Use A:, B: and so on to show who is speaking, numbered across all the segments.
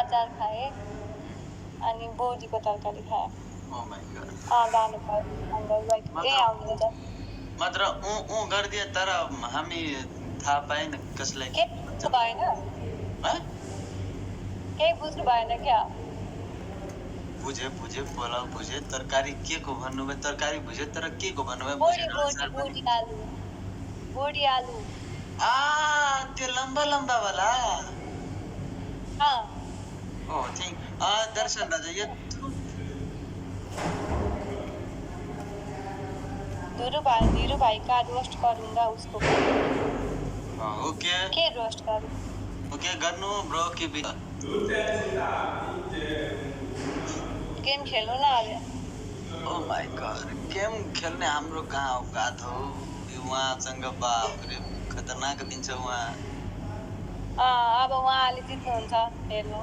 A: अचार खाएँ अनि बोडीको तरकारी खाएँ।
B: Oh my god.
A: जानु पर्यो ए आउँदैन त
B: मात्र गर्दिए तर हामी थाहा पाएन कसलाई
A: के भएन केही बुझ्नु भएन क्या
B: बुझे पोलाउ बुझे तरकारी के को भन्नुभयो तरकारी बुझे तर के को भन्नुभयो
A: बोडी आलु
B: त्यो लम्बा लम्बा वाला ठीक दर्शन राजा ये
A: धीरू भाई का रोस्ट करूंगा उसको
B: ओके
A: के रोस्ट करूं
B: ओके गर्नु ब्रो के
A: गेम खेल्नु न अरे
B: ओ माय गॉड गेम खेल्ने हाम्रो कहाँ औकात हो उहाँसँग बाप रे खतरनाक दिन्छ उहाँ
A: अब उहाँले जित्नुहुन्छ हेर्नु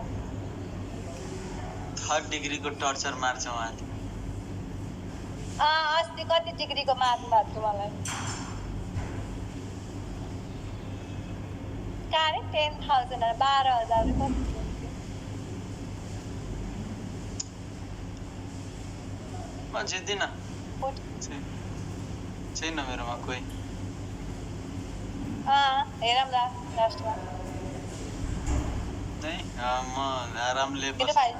B: 3rd डिग्रीको टर्चर मार्छ उहाँले
A: अस्ति कति डिग्रीको मार्नु भएको थियो मलाई कारे 10,000 12,000 कति
B: म जित्दिन छैन मेरोमा कोही
A: हेरौँ न लास्टमा
B: नै म आरामले
A: मेरो भाइ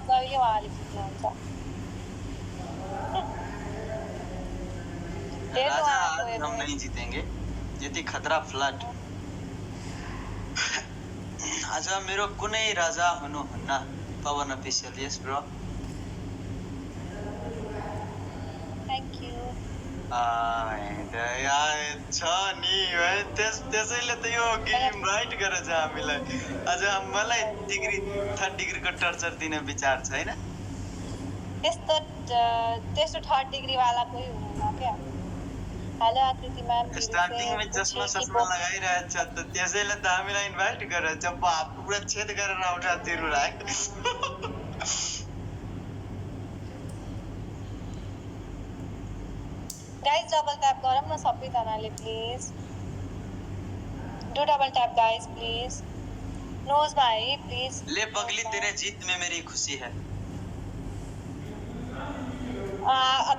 A: जहिले उहाँले जित्नुहुन्छ
B: हम नहीं जीतेंगे यति खतरा फ्लड आज मेरो कुनै राजा हुनुहुन्न Pawan official yes bro
A: thank you
B: छ नि है त्यसैले त यो गेम राइट गरेछ हामीलाई आज मलाई 3rd डिग्रीको टर्चर दिने विचार छैन
A: त्यस्तो 3rd डिग्री वाला कोही हुनुहुन्न क्या हेलो आकृति म्याम
B: स्टार्टिङ में चस्मा लगाइरहेछ त त्यसैले त हामीलाई इन्भाइट गरेछ बाप पुरा छेद गरेर आउँछ तिरुलाई
A: गाइस डबल ट्याप गरौँ न सबैजनाले please do double tap guys please knows भाई प्लीज
B: ले पगली तेरे जीत में मेरी खुशी है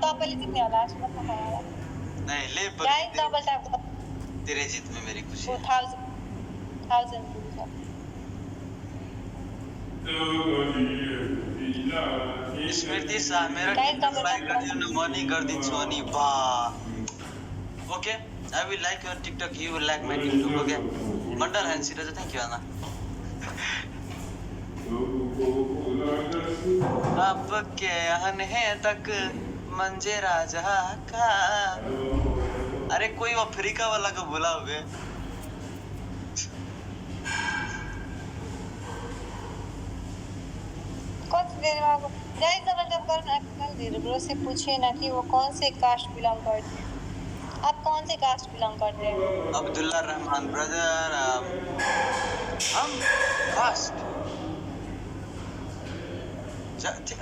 A: तपाईँले जित्ने होला जस्तो लाग्छ मलाई
B: नहीं ले
A: गाइस डबल टैप
B: तेरे जीत में मेरी खुशी है
A: 1000
B: स्मृति शाह मेरा लाइक गरिदिनु मनी गरिदिन्छु अनि बा okay I will like your TikTok you will like my TikTok okay Mandal hand Siraj thank you आना अब के है तक मंजे राजा का अरे कोई अफ्रीका वाला को बोला होगे
A: कुछ देर बाद गाइस डबल टैप करना धीरू ब्रो से पूछिए ना कि वो कौन से कास्ट बिलोंग करते हैं आप कौन से कास्ट बिलोंग करते हैं
B: अब्दुल्ला रहमान ब्रदर हम caste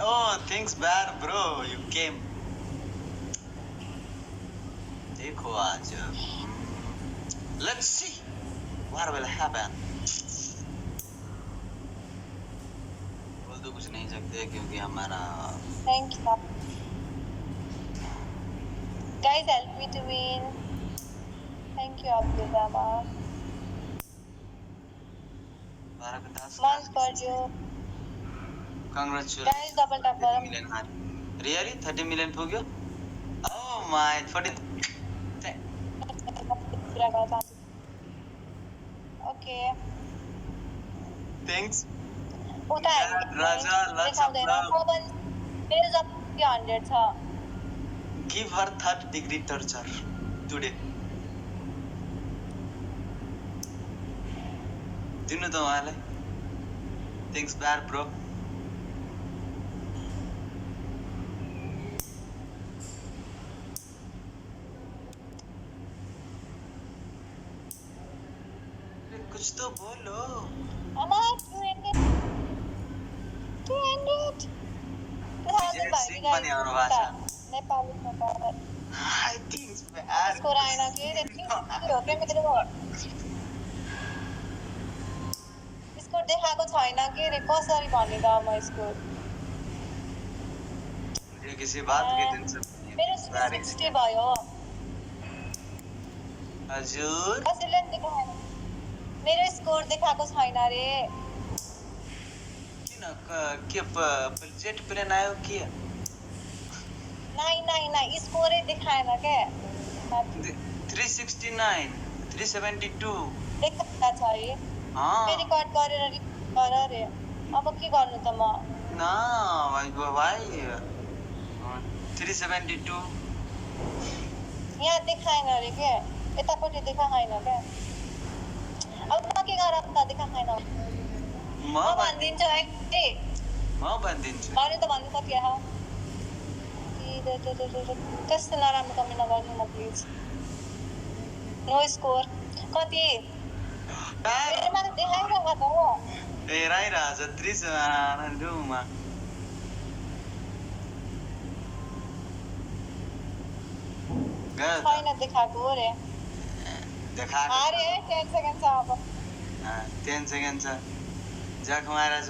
B: oh thanks bad bro you came देखो आज let's see what will happen बोल तो कुछ नहीं सकते क्योंकि हमारा
A: thank you guys help me two win thank you Abdullah मंच कर दियो
B: Congratulations.
A: Guys, double tap करो.
B: Really? 30 million पुग्यो? Oh my, 40.
A: Okay.
B: Thanks.
A: उता
B: राजा
A: देखाउँदैन मेरो जब 100 छ.
B: Give her 3rd degree torture today. दिनु त उहाँलाई. Thanks bad bro. कुछ तो बोलो
A: अमर 200
B: पनि हाम्रो भाषा
A: नेपालीमा पाउँछ
B: I think bad
A: यसको रायन के हो के मेरो यसको देखाएको छैन के रे कसरी भने त म स्कोर
B: ये किसी बात के दिन से
A: मेरो 360 भयो
B: हजुर
A: कसैले नि देखाएन मेरो स्कोर देखाएको छैन रे
B: किन के जेट प्लेन आयो के
A: नाइ स्कोरै देखाएन के
B: 369 372
A: देखाएको छ है फेरि कट गरेर गर रे अब के गर्नु त म
B: ना भाइ 372
A: यहाँ देखाएन रे के यतापट्टि देखाएन के अब म के गरौँ त देखाएन म भनिदिन्छु है
B: म भनिदिन्छु
A: भन्नु त भन्नु त के हो त्यस्तो नराम्रो कमेन्ट नगर्नु न प्लिज नो स्कोर कति मेरोमा त देखाइरहेको त हो
B: ए राइरहेछ 30 रुममा
A: छैन देखाएको हो रे
B: देखाएको
A: अरे 10 सेकेन्ड छ अब
B: 10 सेकेन्ड छ जा खुवाएर छ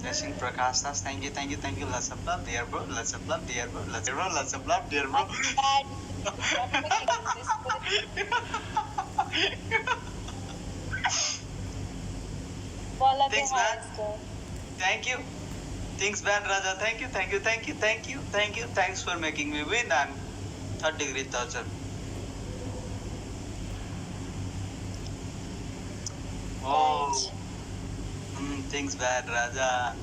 B: Blessing Prakash Das, thank you, lots of love, dear bro, lots of love, dear bro, lots of love, dear bro. Thanks, man. Thank you. Thanks, man, Raja. Thank you. Thanks for making me win and 3rd-degree torture. Oh. Things bad, Raja.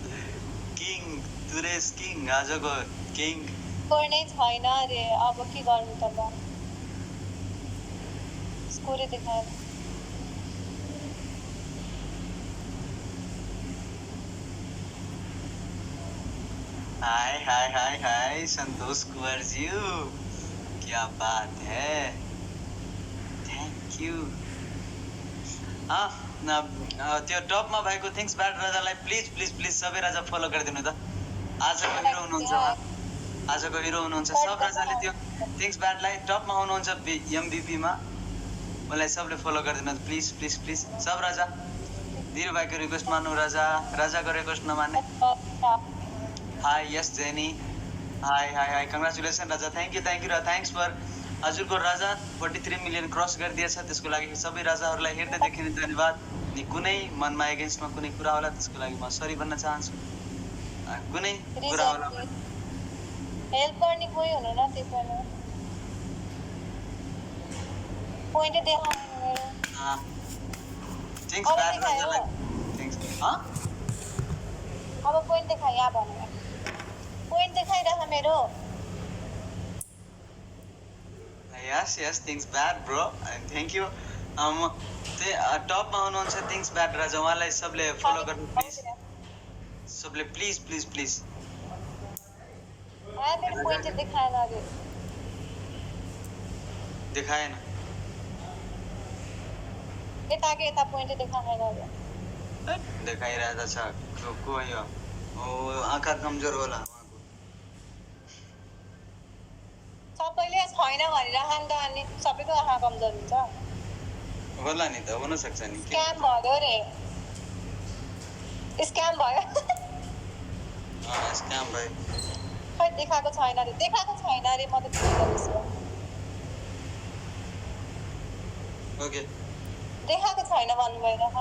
B: King, today's king, आजको king.
A: गर्नै छैन रे अब के गर्नु त म स्कोरै देखाएन
B: हाय संतोष कुंवर जी क्या बात है थैंक यू त्यो टपमा भएको थिङ्स ब्याड राजालाई प्लिज सबै राजा फलो गरिदिनु त आजको हिरो हुनुहुन्छ सब राजाले त्यो थिङ्स ब्याडलाई टपमा हुनुहुन्छ एमभीपीमा मलाई सबले फलो गरिदिनु प्लिज सब राजा धीरू भाइको रिक्वेस्ट मान्नु राजाको रिक्वेस्ट नमान्ने high yes jenny high congratulation Raja thank you र थ्याङ्क्स फर हजुरको राजा 43 मिलियन क्रस गरिदिएछ त्यसको लागि सबै राजाहरूलाई हेर्दै देखिने धन्यवाद अनि कुनै मनमा एगेन्स्टमा कुनै कुरा होला त्यसको लागि म सरी भन्न चाहन्छु कुनै कुरा होला
A: हेल्प गर्ने कोही हुनु न त्यो पनि पोइन्ट देखाउनु मेरो
B: थ्याङ्क्स ब्याड राजालाई थ्याङ्क्स
A: अब पोइन्ट देखाइ या भन्नु पोइन्ट देखाइरह मेरो
B: Yes, things bad, bro. And thank you. टपमा हुनुहुन्छ things bad राजा उहाँलाई सबले फलो गर्नु प्लिज सबले प्लिज
A: मेरो पोइन्ट देखाएन अरे
B: देखाएन
A: यता पोइन्ट देखाएन अरे
B: देखाइरहेको छ को यो आँखा कमजोर होला
A: सबैले छैन भनिराख नि त अनि सबैको आँखा कमजोर हुन्छ
B: होला नि त हुन सक्छ नि
A: स्क्याम भयो रे स्क्याम भयो
B: स्क्याम भयो
A: खै देखाएको छैन रे म त के गर्छु
B: ओके
A: देखाएको छैन भन्नु भइराख